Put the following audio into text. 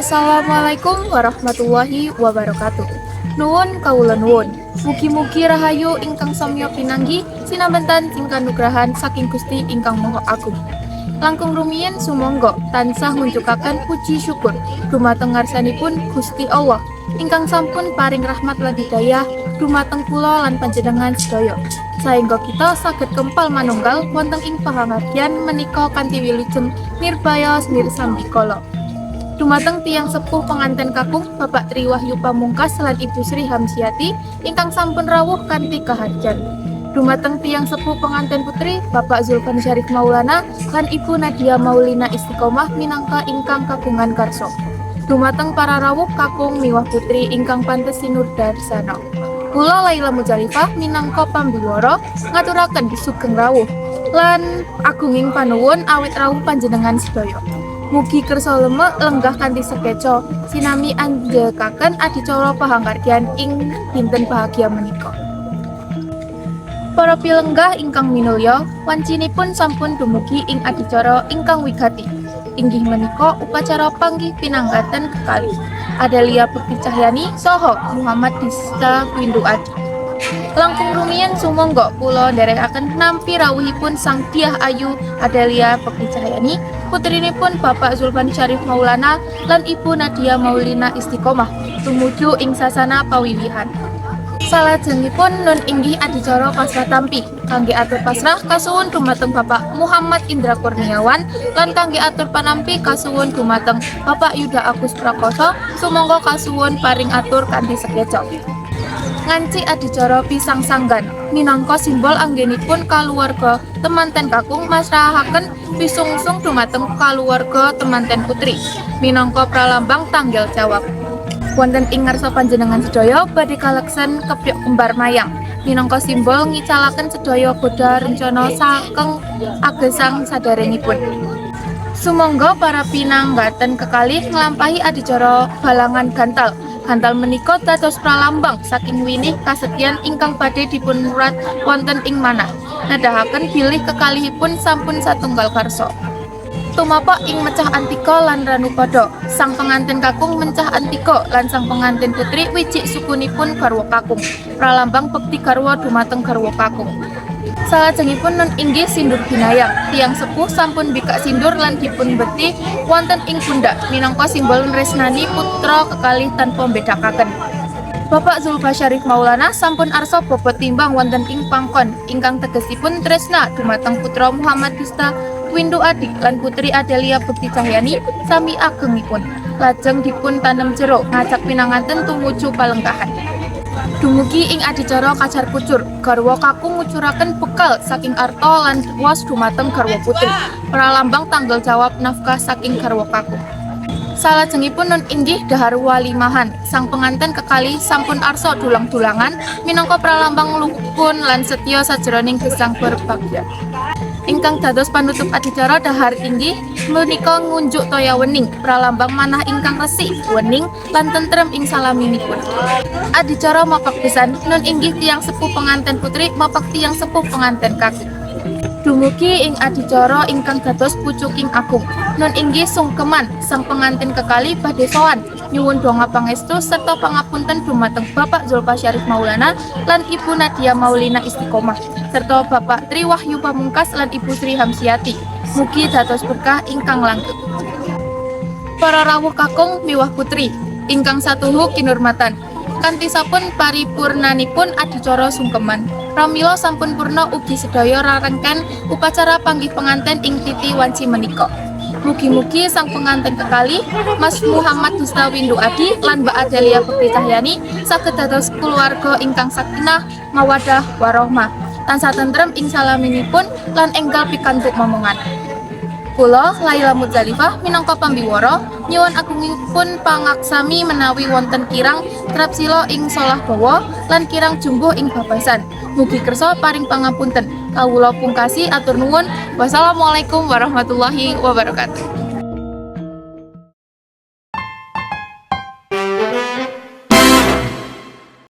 Assalamualaikum warahmatullahi wabarakatuh. Nuwun kawula nuwun. Mugi-mugi rahayu ingkang samya pinanggih sinambentan ing kanugrahan saking Gusti ingkang Maha Agung. Langkung rumiyin sumangga tansah ngunjukaken puji syukur dumateng ngarsanipun Gusti Allah ingkang sampun paring rahmat lan hidayah dumateng kula lan panjenengan sedaya, saengga kita saged kempal manunggal wonten ing pahangargyan menika kanthi wilujeng nirbaya nirsambikala. Dumateng tiyang sepuh penganten kakung, Bapak Tri Wahyu Pamungkas lan Ibu Sri Hamsiati ingkang sampun rawuh kanthi kaharjan. Dumateng tiyang sepuh penganten putri, Bapak Zulfan Syarif Maulana lan Ibu Nadia Maulina Istiqomah minangka ingkang kagungan karso. Dumateng para rawuh kakung miwah putri ingkang pantes sinurdarsana. Kula Laila Muzalifah minangka pambiwara ngaturaken sugeng rawuh lan agunging panuwun awit rawuh panjenengan sedaya. Mugi kersa lemek lenggah kanthi sekeca sinami anjekaken adicara pahangargyan ing dinten bahagia menika. Para pilenggah ingkang minulya, wancinipun sampun dumugi ing adicara ingkang wigati. Inggih menika upacara panggih pinanganten kekalih, Adelia Bekti Cahyani saha Muhammad Dista Windu Adi. Langkung rumiyin sumangga kula nderekaken nampi rawuhipun Sang Dyah Ayu Adelia Bekti Cahyani, putrinipun Bapak Zulfan Syarif Maulana lan Ibu Nadia Maulina Istiqomah, tumuju ing sasana pawiwihan. Salajengipun nun inggih adicara pasrah tampi. Kangge atur pasrah kasuwun dumateng Bapak Muhammad Indra Kurniawan lan kangge atur panampi kasuwun dumateng Bapak Yuda Agus Prakoso. Sumangga kasuwun paring atur kanthi sekeca. Nganci adicara pisang sanggan minangka simbol anggenipun kaluwarga temanten kakung masrahaken pisungsung dumateng kaluwarga temanten putri minangka pralambang tanggel jawab. Wonten ing ngarsa panjenengan sedaya badhe kaleksan kepyok kembar mayang minangka simbol ngicalaken sedaya goda rencana saking agesang saderengipun. Sumangga para pinanganten kekalih nglampahi adicara balangan gantal. Gantal menika dados pralambang saking winih kasetyan ingkang badhe dipunrurat wonten ing manah, nedahaken bilih kekalihipun sampun satunggal karsa. Tumapak ing mecah antika lan ranupada. Sang pengantin kakung mencah antika lan sang pengantin putri wijik sukunipun garwa kakung, pralambang bekti garwa dumateng garwa kakung. Salajengipun nun inggih sindur binayang. Tiyang sepuh sampun bikak sindur lan dipun beti wonten ing pundak minangka simbol nresnani putra kekalih tanpa mbedakaken. Bapak Zulfa Syarif Maulana sampun arsa bobot timbang wonten ing pangkon ingkang tegesipun tresna dumateng putra Muhammad Dista Windu Adi lan putri Adelia Bekti Cahyani sami agengipun. Lajeng dipun tanem jero ngajak pinanganten tumuju palenggahan. Dumugi ing adicara kacar kucur, garwa kakung ngucuraken bekal saking arta lan was dumateng garwa putri, pralambang tanggal jawab nafkah saking garwa kakung. Salajengipun nun inggih dahar walimahan. Sang penganten kekalih sampun arsa dulang-dulangan minangka pralambang rukun lan setya sajroning gesang berbagya. Ingkang dados panutup adicara dahar inggih menika ngunjuk toya wening, pralambang manah ingkang resik, wening lan tentrem ing salaminipun. Adicara mapak besan nun inggih tiyang sepuh penganten putri mapak tiyang sepuh penganten kakung. Dumugi ing adicara ingkang dados pucuking agung. Nun inggih sungkeman. Sang pengantin kekalih badhe sowan nyuwun donga pangestu serta pangapunten dumateng Bapak Zulfa Syarif Maulana lan Ibu Nadia Maulina Istiqomah serta Bapak Tri Wahyu Pamungkas lan Ibu Sri Hamsiati. Mugi dados berkah ingkang langgeng. Para rawuh kakung miwah putri ingkang satuhu kinurmatan, kanthi sampun paripurnanipun adicara sungkeman, pramila sampun purna ugi sedaya rarengken upacara panggih penganten ing titi wanci menika. Mugi-mugi sang penganten kekalih, Mas Muhammad Dista Windu Adi lan Mbak Adelia Bekti Cahyani, saged dados keluarga ingkang sakinah, mawadah, warohmah, tansah tentrem ing salaminipun lan enggal pikantuk momongan. Kula Laila Muzalifah minangka pambiwara nyuwun agungipun pangaksami menawi wonten kirang trapsila ing solah bawa lan kirang jumbuh ing babasan. Mugi kersa paring pangapunten. Kawula pungkasi, atur nuwun. Wassalamualaikum warahmatullahi wabarakatuh.